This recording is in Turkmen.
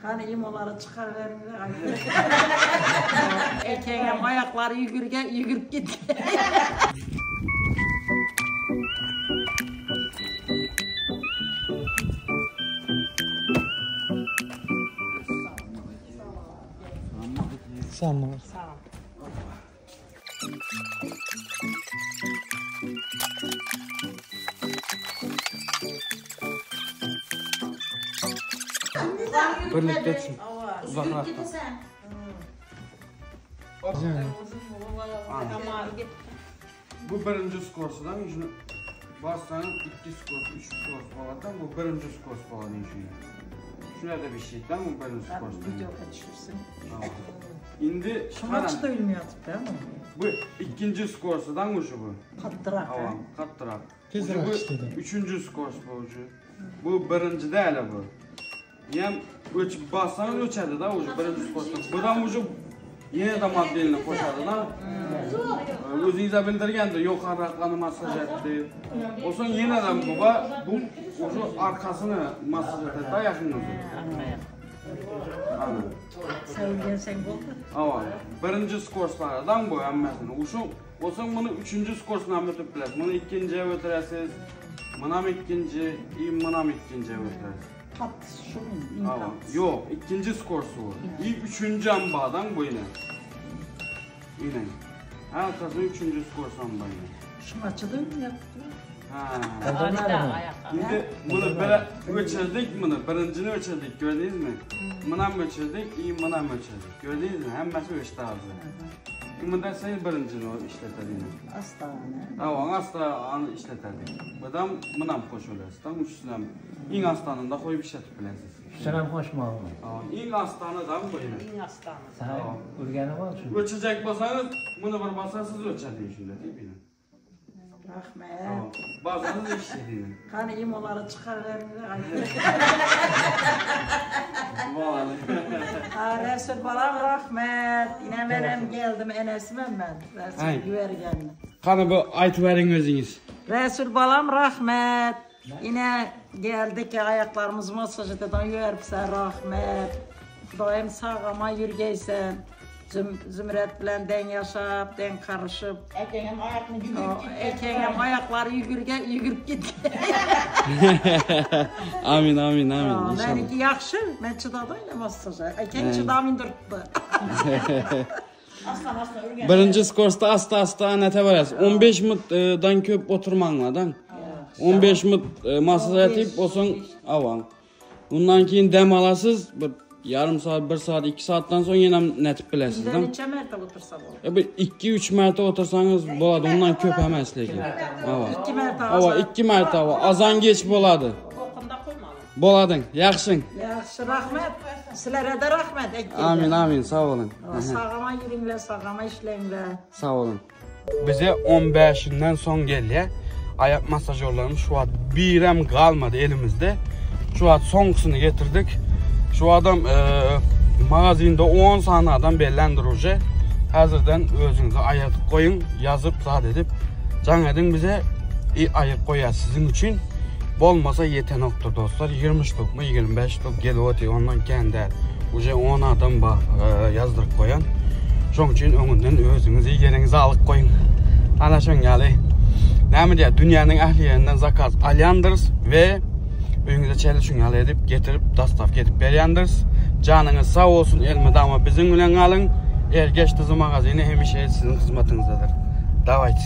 Hany imolary çykaryberiňle gaýta. Erkegiňem aýaklary ýügürge ýügürip gitdi. Sag Birlikde çün. Uzakrakdan. Bu birinji skorsudan şunu bassanız ikki skors, üç skors boladan bu birinji skors bolady şunu. Şuna da bir şeyden bu birinji skors. Videoga düşürsün. Indi Şuňa çydabilmeýärdik dämi? Bu ikinji skorsudan uşu bu. Katdyrak. Awa, katdyrak. Tezräk Bu işledi. Üçünji skors bu ucu. Bu birinji däl bu. Ýem öçüp bassaňyz öçedi da ucu birinji skorsdan. Budan ucu ýene de modelini goşady da. Özüňize bildirgende ýokarraklany massaj etdi. Onsoň ýene de bu bu ucu arkasyny massaj etdi da ýakyn ucu. Ana. Säwilgenseň boldy. Awa, birinji skorslardan bu hemmesini. Uşu, onsoň muny üçünji skorsuna hem ötüp bilersiz. Muny ikinjiye ötüresiz. Munam ikinji, i munam ikinjiye ötüresiz. Kat şumy? Iň Awa, kat. ýok, ikinji skorsu bu. I üçünji hem badan bu ine. Ine. Arkasy üçünji skorsam bu ine. Şuňa çydabilmeýärdik. Ha. Indi muny bire öçürdik muny, birinjini öçürdik, gördüňizmi? Munam öçürdik, i munam öçürdik. Gördüňizmi? Hemmesi öçdi hazır. Indi sen birinjini o işletelim. Astana. Tamam, asla anı işletelim. Budam munam koşularız. Tam üçüsünem iň astanynda koyup işletip bilesiz. Selam hoşmalı. Tamam, iň astanı da bu yine. Iň astany. Sen urgeni var şu. Öçecek bolsanız bunu bir basarsiz öçedi şunda değil mi? Rahmet. Tamam. Basarsiz işledi. Hany imolary çykaryberiňle gaýta. Vallahi. Ha, Resul balam rahmet. Ine menem geldim enesimem men. Resul Aý. gübergenli. Hany bu aýtyp beriň özüňiz. Resul balam rahmet. Ine geldik ayaklarımız masaj eden ýörüpse rahmet. Hudaýym sag-aman ýürgeýsen. Züm, Zümret bilen deň ýaşap, deň karyşyp. Erkegiňem aýagyny ýügürip gitdi. Erkegiňem aýaklary ýügürge ýügürip gitdi. Amin amin amin inşallah. Meniki ýagşy, men çydadym ine massaža. Erkeň çydamyn durupdy. Aslan aslan ürgen. Birinji skorsda asta asta anete barasız. 15 minutdan köp oturmaňladan. 15 minut e, masaj etip olsun awan. Bundan keyin dem alasız bir yarım saat, bir saat, 2 saatdan soň ýene netip bilesiz. Günde neçe mertebe otursa boldy? E bir 2-3 mərtə otursanız bolady, ondan köp emas lekin. Ava. 2 mertebe. Ava 2 mərtə ava. Azan geç bolady. Okunda koymalı. Boladın. Yaxşın. Ýagşy rahmet. Sizlere de rahmet. Erkeğe. Amin amin sag bolun. Sag-aman ýürüňle, sag-aman işleňle. Sag bolun. Bize 15-inden soň gelýär. Ayak masajörlerimiz şu wagt birem galmady elimizde. Şu wagt soňkusyny getirdik. Şu adam e, magazinde 10 sany adam bellendir uje. Hazırdan özüňizi aýatyp goýuň, ýazyp zat edip jaň ediň bize i aýyp goýar siziň üçin. Bolmasa ýetenokdyr dostlar. 20 ştuk mu 25 ştuk gelip otyr ondan kän däl. Uje 10 adam bar e, ýazdyryp goýan. Şoň üçin öňünden özüňizi ýeriňize alyp goýuň. Ana şoň ýaly. Näme diýär? Dünýäniň ähli ýerinden zakaz alýandyrys we öýüňize çenli şuň ýaly edip getirip dostavka edip berýändiris. Janyňyz sag bolsun, elmydama biziň bilen galyň. Ergeç Dyzy magazyny hemişe siziň hyzmatyňyzdadyr. Dawayt.